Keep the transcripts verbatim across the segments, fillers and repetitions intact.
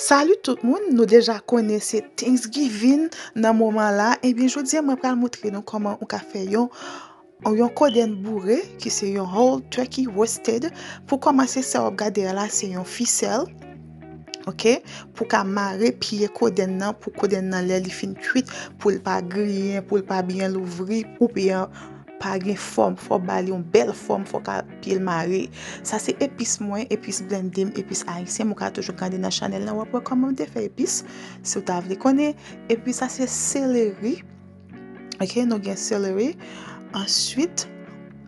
Salut tout moun, nou deja konnen se Thanksgiving nan moman la. Ebyen, jodi a mwen pral montre nou kòman ou ka fè yon yon kodenn boure ki se yon whole turkey roasted. Pou kòmanse, sa w ap gade a la se yon fisèl. Ok, pou ka mare pye kodenn nan, pou kodenn nan lè li fin kwit, pou l pa griyen, pou l pa byen louvri, pou pye an pa gen fòm, fò w ba li yon bèl fòm, fò ka pye l mare. Sa se epis mwen, epis blende m, epis ayisyen, ou ka toujou gade nan chanèl nan, w ap wè kòman m te fè epis, si w ta vle konnen. Epi sa se seleri. Ok, nou gen celery. Answit,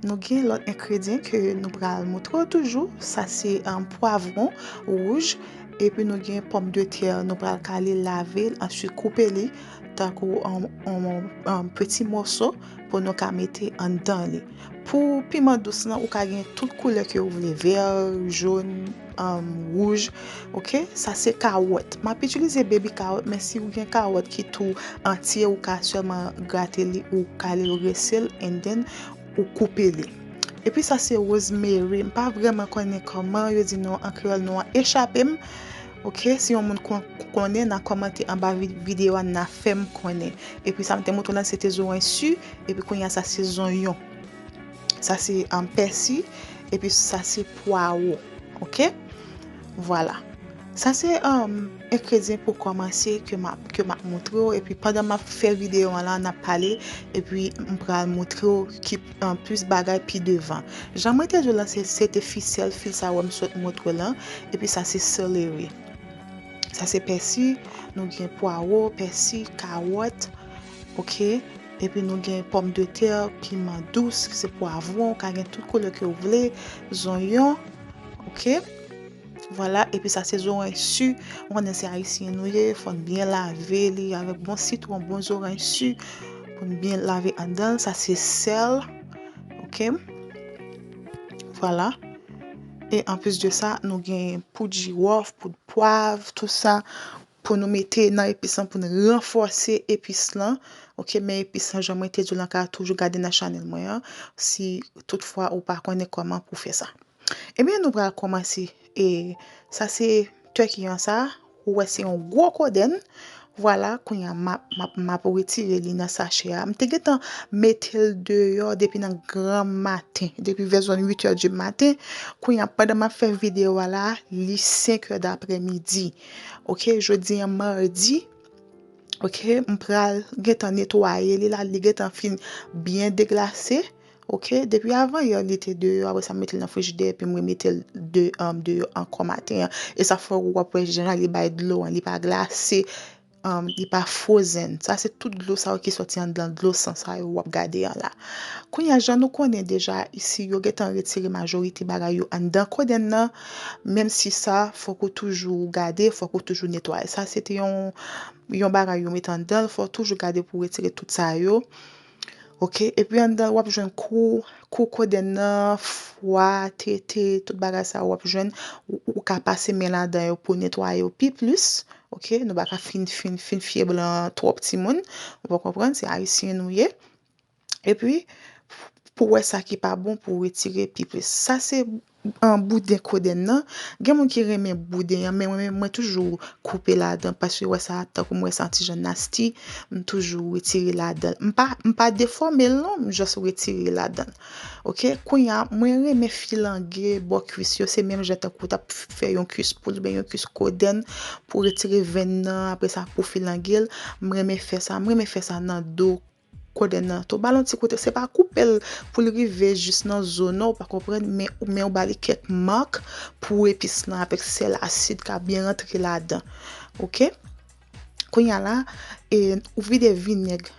nou gen lòt engredyen ke nou pral montre w toujou. Sa se um, pwavwon wouj. Epi nou gen pòmdetè, nou pral kale, lave l, answit koupe li tankou an, an, an peti mòso pou nou ka mete anndan li. Pou piman dous lan, ou ka gen tout koulè ke ou vle, vè, jòn, um, wouj. Ok, sa se kawòt. M ap itilize baby kawòt, men si ou gen kawòt ki tou antye, ou ka sèlman grate li, ou kale l, ou rese l, and then ou koupe li. Epi sa se rosemary. M pa vrèman konnen kòman yo di non an kreyòl, non an echape m. Ok, si yon moun kon- konnen, n a kòmante anba vi- videyo a, n a fè m konnen. Epi sa m te montre w la, se te zoranj si, epi kounye a sa se zonyon. Sa se um, pèsi, epi sa se pwawo. Ok? Vwala. Sa se um, engredyen pou kòmanse ke m ap ke m ap montre w. Epi pandan m ap fè videyo an la, n ap pale, epi m pral montre w ki um, plis bagay pi devan. Jan mwen te di w la, se se te fisèl, fil sa w wè m sot montre w lan, epi sa se celery. Sa se pèsi, nou gen pwawo, pèsi, kawòt, ok? Epi nou gen pòmdetè, piman dous, se pwavwon, ou ka gen tout koulè ke w vle, zonyon, ok? Vwala, epi sa se zoranj si. Ou konnen se ayisyen nou ye, fò n byen lave li avèk bon sitwon, bon zoranj si, pou n byen lave anndan l. Sa se sèl, ok? Vwala. E anplis de sa, nou gen poud jiwòf, poud pwav, tou sa pou nou mete nan epis lan, pou nou ranfòse epis lan. Ok, men epis lan, jan mwen te di w lan, ka toujou gade nan chanèl mwen an, si toutfwa ou pa konnen kòman pou fè sa. Ebyen, nou pral kòmanse. E sa se turkey an sa. Ou wè se yon gwo kodenn. Vwala, kounye a m ap, m ap, m ap retire li nan sachè a. M te gentan mete l deyò depi nan granmaten, depi vè zòn uit è di maten. Kounye a, pandan m ap fè videyo a la, li senk è daprèmidi. Ok, jodi a madi. Ok, m pral gentan netwaye li la, li gentan fin byen deglase. Ok, depi avan yè li te deyò, apre sa m mete l nan frijidè, epi m remete l de, um, deyò ankò maten an. E sa fè w ap wè jan li bay dlo an, li pa glase, um, li pa frozen. Sa se tout dlo sa yo ki sòti anndan dlo san sa yo w ap gade an la. Kounye a, jan nou konnen deja, si yo gentan retire majorite bagay yo anndan kodenn nan, menm si sa, fòk ou toujou gade, fòk ou toujou netwaye. Sa se te yon, yon bagay yo mete anndan l, fò w toujou gade pou w retire tout sa yo. Ok, epi anndan w ap jwenn kou, kou kodenn nan, fwa, tete, tout bagay sa yo w ap jwenn. Ou, ou ka pase men ladan yo pou netwaye yo pi plis. Ok, nou pa ka fin, fin, fin fye blan twòp timoun. Ou pa konprann, se ayisyen nou ye. Epi, pou wè sa ki pa bon, pou w retire pi plis. Sa se an bouden kodenn nan. Gen moun ki renmen bouden an, men mwen, mwen toujou koupe ladan, paske wè sa, tankou m wè sa an ti jan nasty, m toujou retire ladan. M pa, m pa defòme l non, m just retire ladan. Ok, kounye a, mwen renmen filange bò kwis yo, se menm jan tankou w t ap fè yon kwis poul oubyen yon kwis kodenn pou retire venn nan, apre sa pou filange l. M renmen fè sa, m renmen fè sa nan do kodenn nan tou. Ba l yon ti kote, se pa koupe l pou l rive jis nan zo non, ou pa konprann, men, men ou ba li kèk mak pou epis lan avèk sèl asid ka byen rantre ladan. Ok? Kounye a la, e, ou vide vinèg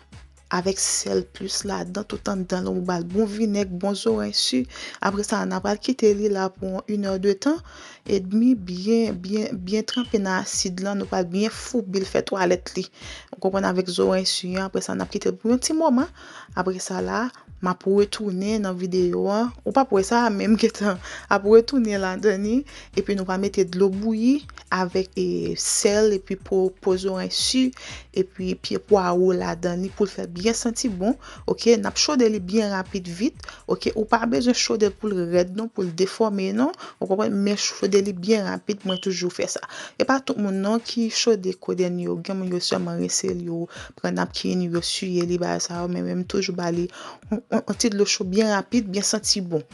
avèk sèl plis ladan, tout anndan l, ou ba l bon vinèg, bon zoranj si. Apre sa, n a pral kite li la pou yon inè de tan edmi, byen, byen, byen tranpe nan asid lan, nou pral byen foubi l, fè twalèt li. Ou konprann, avèk zoranj si an, apre sa, n ap kite l pou yon ti moman. Apre sa la, m ap retounen nan videyo an. Ou p ap wè sa, men m gentan ap retounen ladan li. Epi nou pral mete dlo bouyi avèk, e, sèl, epi po, po zoranj si, epi pye pwawo ladan li pou l fè byen santi bon, oke, n ap chode li byen rapid vit, oke, ou pa bezwen chode l pou l rèd non, pou l defòme non, ou konprann, men chode li byen rapid, mwen toujou fè sa. E pa tout moun non ki chode kodenn yo, gen moun yo sèlman rense l, yo pran napkin, yo siye li, bagay sa yo, men mwen m toujou ba li yon, yon, yon ti dlo cho byen rapid, byen santi bon.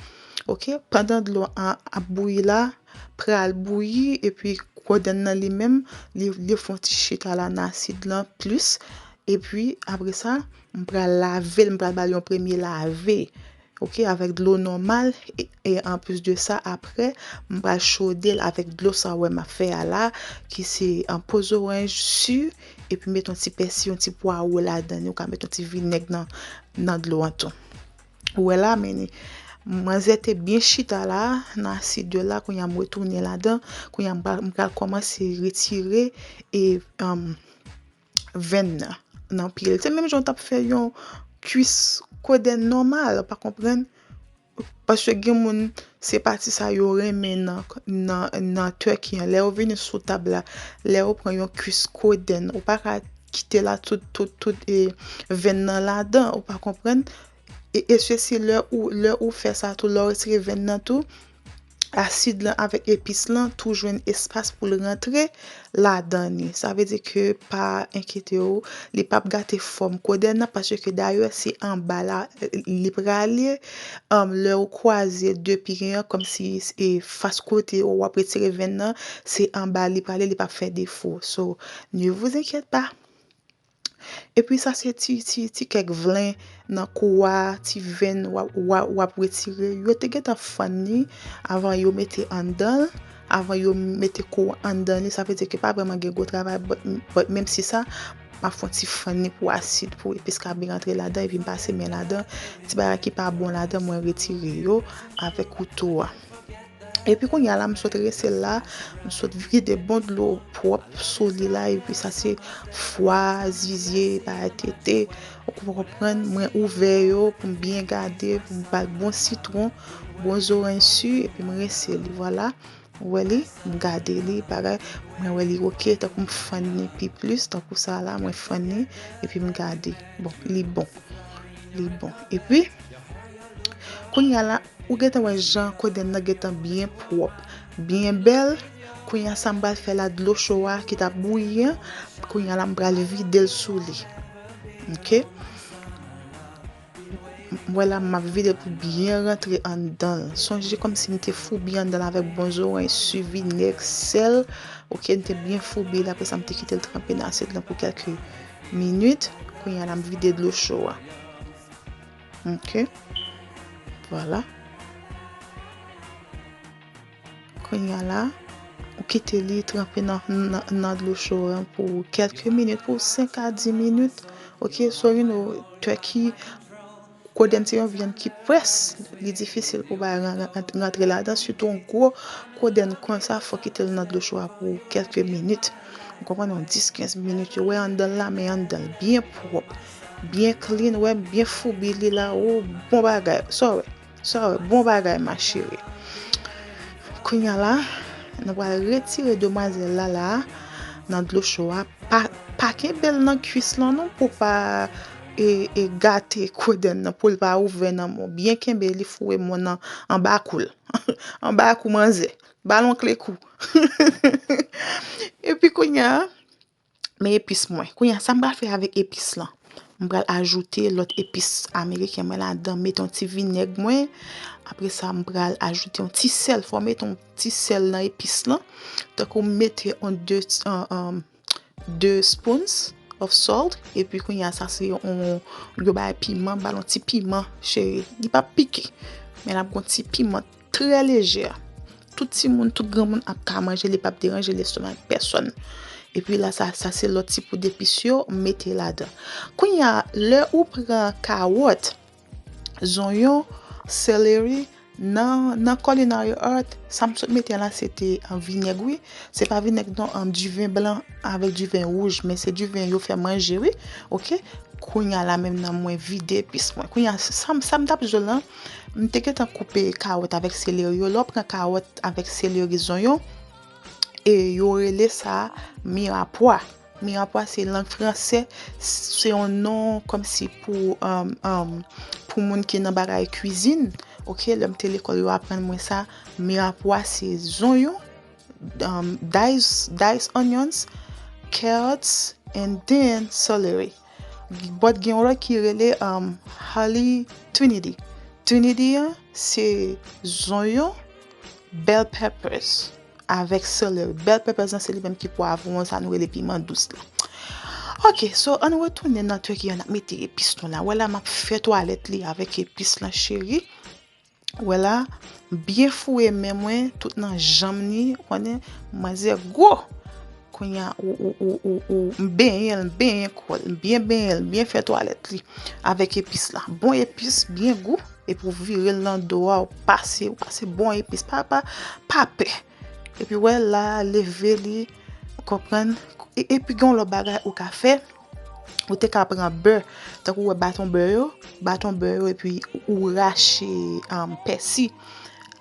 Oke, pandan dlo an ap bouyi la, pral bouyi, epi kodenn nan li menm, li, li fè yon ti chita la nan asid lan plis, epi apre sa, m pral lave l, m pral ba l yon premye lave, oke, avèk dlo nòmal, e, e anplis de sa, apre, m pral chode l avèk dlo sa w wè m ap fè a la, ki se, an, po zoranj si, epi met yon ti pèsi, yon ti pwawo ladan li, ou ka met yon ti vinèg nan, nan dlo an tou. Ou wè la, men manzè te byen chita la, nan asid yo la, kounye a m retounen ladan, kounye a m pral, m pral kòmanse retire e, um, venn nan, nan pye l. Se menm jan w t ap fè yon kwis kodenn nòmal, ou pa konprann? Paske gen moun, se pati sa yo renmen nan, nan, nan turkey an. Lè yo vini sou tab la, lè yo pran yon kwis kodenn, ou pa ka kite la tout, tout, tout, e, venn nan ladan, ou pa konprann? E, e sesi, lè ou, lè ou fè sa tou, lè w retire venn nan tou, asid lan avèk epis lan tou jwenn espas pou l rantre ladan li. Sa vle di ke pa enkyete w, li p ap gate fòm kodenn nan, paske dayè se anba la li prale, um, lè w kwaze de pye an, kòmsi e fas kote w ap retire venn nan, se anba li prale, li p ap fè defo. So, ne vous inquiétez pas. Epi sa se ti, ti, ti kèk vlen nan kou a, ti venn w ap, w ap, w ap retire. Yo te gentan fann li avan yo mete anndan l, avan yo mete kou anndan li. Sa vle di ke pa vrèman gen gwo travay, but, but menm si sa, m ap fè yon ti fann li pou asid, pou epis ka byen rantre ladan, epi m pase men ladan. Ti bagay ki pa bon ladan, mwen retire yo avèk kouto a. Epi kounye a la, m sot rense l la, m sot vide bon dlo pwòp sou li la, epi sa se fwa, zizye, bagay tete. Ou konprann, mwen ouvè yo pou m byen gade, pou m ba l bon sitwon, bon zoranj si, epi m rense li, vwala. Ou wè li, m gade li, bagay, mwen wè li oke, tankou m fann li pi plis, tankou sa la, mwen fann li, epi m gade. Bon, li bon. Li bon. Epi, kounye a la, ou gentan wè jan kodenn nan gentan byen pwòp, byen bèl. Kounye a sa m pral fè la, dlo cho a ki t ap bouyi an, kounye a la m pral vide l sou li. Oke? M wè la m ap vide l pou byen rantre anndan l. Sonje kòmsi m te foubi anndan l avèk bon zoranj, si, vinèg, sèl. Oke, m te byen foubi l, apre sa m te kite l tranpe nan asid lan pou kèlke minit. Kounye a la m vide dlo cho a. Oke. Vwala. Kounye a la, ou kite li tranpe nan, nan, nan dlo cho a pou kèlke minit, pou senk a dis minit. Oke, so you know, turkey, kodenn se yon vyann ki près, li difisil pou bagay ran-, ran-, rantre ladan, sitou yon gwo kodenn konsa, fò kite l nan dlo cho a pou kèlke minit. Ou konprann, yon dis, kenz minit, yo wè anndan l la, men anndan l byen pwòp, byen clean, wè, byen foubi li la, o, bon bagay. Sa w wè? Sa w wè? Bon bagay, ma chérie. Kounye a la, nou pral retire demwazèl la, la, nan dlo cho a. Pa, pa kenbe l nan kwis lan, non, pou pa, e, e gate kodenn nan, pou l pa ouvè nan men w. Byen kenbe li, foure men w nan, anba kou l. Anba kou manzè. Ba l yon kle kou. Epi kounye a, men epis mwen. Kounye a, sa m pral fè avèk epis lan? M pral ajoute lòt epis ameriken mwen ladan, mete yon ti vinèg mwen. Apre sa, m pral ajoute yon ti sèl. Fò w mete yon ti sèl nan epis lan. Tankou m mete yon de, yon, yon, de spoons of salt. Epi kounye a, sa se yon, yo bay piman, ba l yon ti piman, cheri. Li p ap pike. Men l ap gen yon ti piman trè lejè. Tout timoun, tout granmoun ap ka manje, li p ap deranje lestomak pèsonn. Epi la, sa, sa se lòt ti poud epis yo, m mete ladan. Kounye a, lè ou pran kawòt, zonyon, celery, nan, nan Culinary Art, sa m sot mete la, se te an vinèg, wi. Se pa vinèg non, an diven blan avèk diven wouj, men se diven yo fè manje, wi. Oke? Kounye a la menm nan mwen vide epis mwen. Kounye a, sa m, sa m t ap di w lan, m te gentan koupe kawòt avèk seleri yo. Lè w pran kawòt avèk seleri, zonyon, e yo rele sa mirapwa. Mirepoix se lang fransè, se yon non kòmsi pou, um, um, pou moun ki nan bagay kwizin. Ok, lè m te lekòl, yo aprann mwen sa. Mirepoix se zonyon, um, diced, diced onions, carrots, and then celery. But gen yon lòt ki rele, um, Holy Trinity. Trinity an, se zonyon, bell peppers, avèk celery. Bell peppers lan, se li menm ki pwavwon, sa nou rele piman dous la. Ok, so ann retounen nan turkey an, n ap mete epis nou la. Wè la, m ap fè twalèt li avèk epis lan, cheri. Wè la, byen fouye men mwen, tout nan janm ni, konnen, manzè gwo. Kounye a, ou, ou, ou, ou, ou, m benyen l, m benyen kò l, m byen benyen l, m byen fè twalèt li avèk epis la. Bon epis, byen gou, epi w vire l nan do a, w pase, w pase bon epis, pa, pa, pa pè. Epi wè la, leve li, konprann? E, epi gen yon lòt bagay ou ka fè, ou te ka pran bè, tankou wè baton bè yo, baton bè yo, epi ou rache, um, pèsi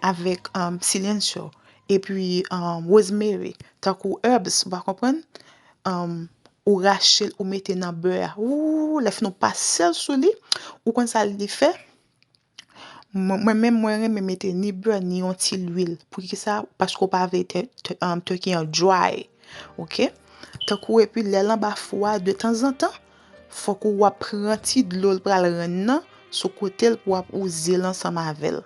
avèk, um, cilantro, epi, um, rosemary, tankou herbs, ou pa konprann? Um, ou rache l, ou mete nan bè a. Ou, lè fin ou pase l sou li, ou konn sa li fè? Mwen, mwen menm, mwen renmen mete ni bè, ni yon ti lwil. Poukisa? Paske w pa vle te, te, um, turkey an dry. Ok? Tankou epi lè l anba fou a, de tanzantan, fòk ou w ap pran ti dlo l pral rann nan, sou kote l pou w ap wouze l ansanm avè l.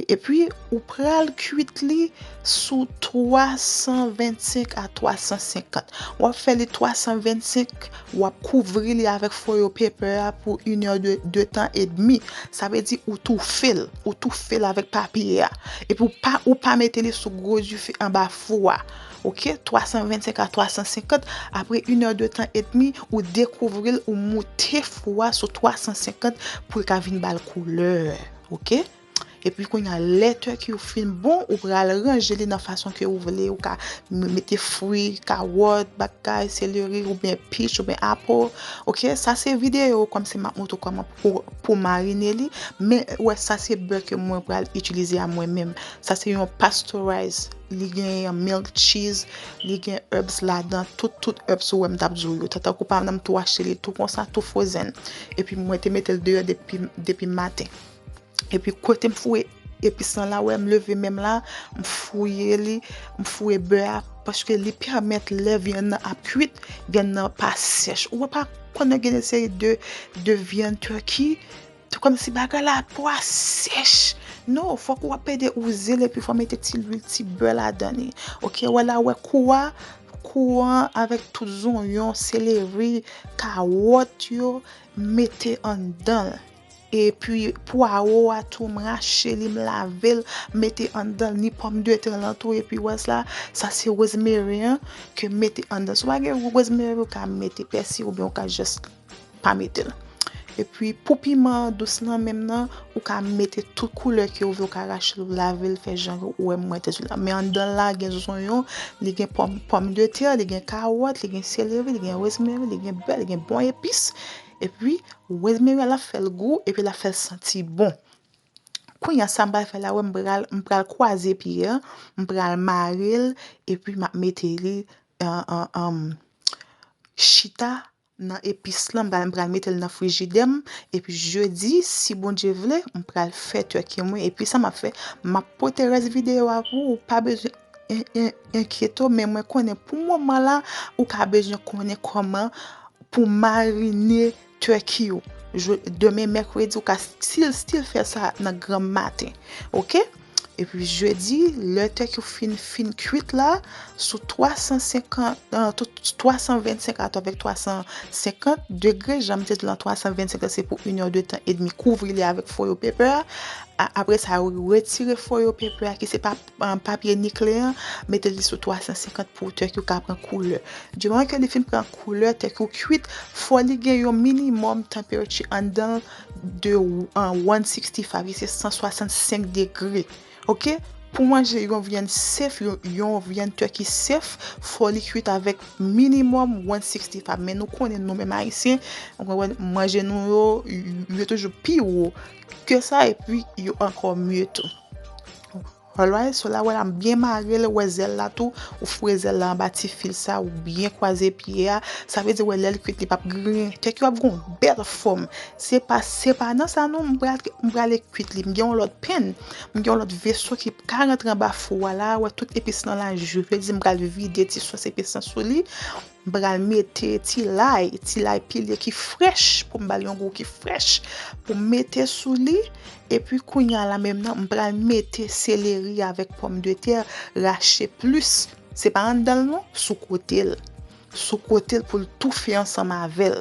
Epi, ou pral kwit li sou twa san vennsenk a twa san senkant. W ap fè li twa san vennsenk, w ap kouvri li avèk foil paper a pou inè de, de tan edmi. Sa vle di ou toufe l, ou toufe l avèk papye a. Epi ou pa, ou pa mete li sou gwo dife anba fou a. Ok, twa san vennsenk a twa san senkant, apre inè de tan edmi, ou dekouvri l, ou moute fou a sou twa san senkant pou l ka vin ba l koulè. Ok? Epi kounye a, lè turkey ou fin bon, ou pral ranje li nan fason ke ou vle. Ou ka m-, mete fwi, kawòt, bagay, seleri, oubyen peach, oubyen apple. Ok, sa se videyo kòmsi m ap montre w kòman pou, pou marine li. Men, wè, sa se bè ke mwen pral itilize a mwen menm. Sa se yon pasteurized, li gen milk cheese, li gen herbs ladan, tout, tout herbs ou wè m t ap di w yo. Tankou pa m nan m tou achte li tou konsa, tou frozen. Epi mwen te mete l deyò depi, depi maten. Epi kote m fouye epis lan la, wè, m leve men m la, m fouye li, m fouye bè a, paske li pèmèt lè vyann nan ap kwit, vyann nan pa sèch. Ou wè pa konnen gen de seri de, de vyann turkey, tou kòmsi bagay la pwa sèch. Non, fòk ou ap ede wouze l epi fò mete ti lwil, ti bè ladan li. Ok, wè la, wè kou a, kou an avèk tout zonyon, seleri, kawòt yo, mete anndan l. Epi pwawo a tou, m rache li, m lave l, m mete anndan l, ni pòmdetè lan tou, epi wè sa, sa se rosemary an ke m mete anndan. Si w pa gen rosemary, ou ka mete pèsi oubyen ou ka just pa mete l. Epi pou piman dous lan menm nan, ou ka mete tout koulè ke ou vle, ou ka rache l, ou lave l, fè jan ou wè mwen te di w la. Men anndan l la gen zonyon, li gen pòm, pòmdetè, li gen kawòt, li gen seleri, li gen rosemary, li gen bè, li gen bon epis. Epi rosemary a, l ap fè l gou, epi l ap fè l santi bon. Kounye a, sa m pral fè la, wè, m pral, m pral kwaze pye a, m pral mare l, epi m ap mete li, an, an, an, chita nan epis lan, m pral, m pral mete l nan frijidè m, epi jedi, si Bondye vle, m pral fè turkey mwen, epi sa m ap fè, m ap pote rès videyo a pou ou, ou pa bezwen en-, en-, enkyete w, men mwen konnen pou moman la, ou ka bezwen konnen kòman pou marine turkey ou. Je-, demen mèkredi, ou ka still, still fè sa nan granm maten. Ok? Epi jedi, lè turkey ou fin, fin kwit la, sou twa san senkant, euh, tout, twa san vennsenk atò avèk twa san senkant degre, jan m te di lan, twa san vennsenk la, se pou inè de tan edmi, kouvri li avèk foil paper a. A-, apre sa, ou retire foil paper a, ki se pa, euh, papye nikle an, mete li sou twa san senkant pou turkey ou ka pran koulè. Di moman ke li fin pran koulè, turkey ou kwit, fò li gen yon minimòm tanperati anndan de, euh, one sixty-five, ki se san swasannsenk degre. Ok? Pou manje yon vyann sèf, yon, yon vyann turkey sèf, fò li kwit avèk minimòm one sixty-five. Men nou konnen nou menm Ayisyen, ou konprann, manje nou yo, yo toujou pi wo ke sa, epi yo ankò mye tou. Alright, so la wè la m byen mare l, wè zèl la tou, ou foure zèl la anba ti fil sa, ou byen kwaze pye a. Sa vle di wè lè l kwit li p ap griyen. Tèk yo ap gen yon bèl fòm. Se pa, se pa nan sa non, m pral, m prale kwit li. M gen yon lòt pen, m gen yon lòt veso ki ka rantre anba fou a la, wè tout epis lan la, je veux dire m pral vide ti sòs epis lan sou li. M pral mete ti lay, ti lay pile ki frèch, pou m ba l yon gou ki frèch, pou m mete sou li. Epi kounye a la menm nan, m pral mete seleri avèk pòmdetè rache plis. Se pa anndan l non, sou kote l. Sou kote l pou l toufe ansanm avè l.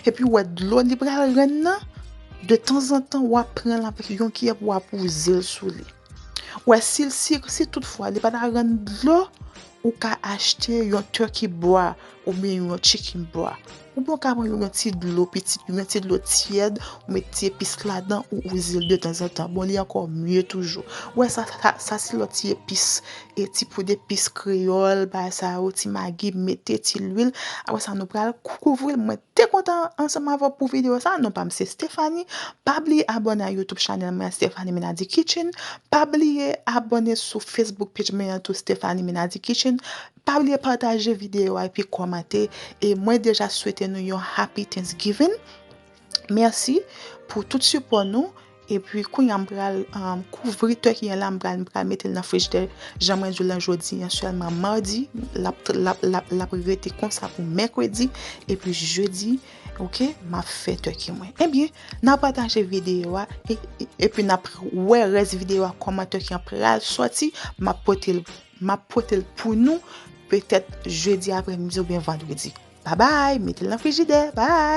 Epi w wè dlo li pral rann nan, de tanzantan w ap pran l avèk yon kiyè pou w ap wouze l sou li. Wè, si, si, si toutfwa li pa ta rann dlo, ou ka achte yon turkey broth oubyen yon chicken broth. Oubyen ou ka pran yon ti dlo pitit, yon ti dlo tyèd, ou met ti epis ladan, ou wouze l de tanzantan. Bon, li ankò mye toujou. Wè, sa, sa, sa se lòt ti epis, e ti poud epis kreyòl, bagay sa yo, ti magi, mete ti lwil. Apre sa, nou pral kouvri l. Mwen te kontan ansanm avè w pou videyo sa. Non pa m se Stephanie. Pa bliye abòne a YouTube channel mwen, Stephanie Menady Kitchen. Pa bliye abòne sou Facebook page mwen an tou, Stephanie Menady Kitchen. Pa bliye pataje videyo a epi kòmante. E mwen deja swete nou yon Happy Thanksgiving. Mèsi pou tout sipò nou. Epi kounye a m pral um, kouvri turkey an la, m pral, m pral mete l nan frijidè. Jan mwen di w lan jodi an sèlman madi, l ap, l ap, l ap, l ap rete konsa pou mèkredi. Epi jedi, oke, m ap fè turkey mwen. Ebyen, n ap pataje videyo a, e, e, epi n ap wè rès videyo a, kòman turkey an pral sòti, m ap pote l, m ap pote l pou nou, petèt jedi aprèmidi oubyen vandredi. Babay, mete l nan frijidè, bye!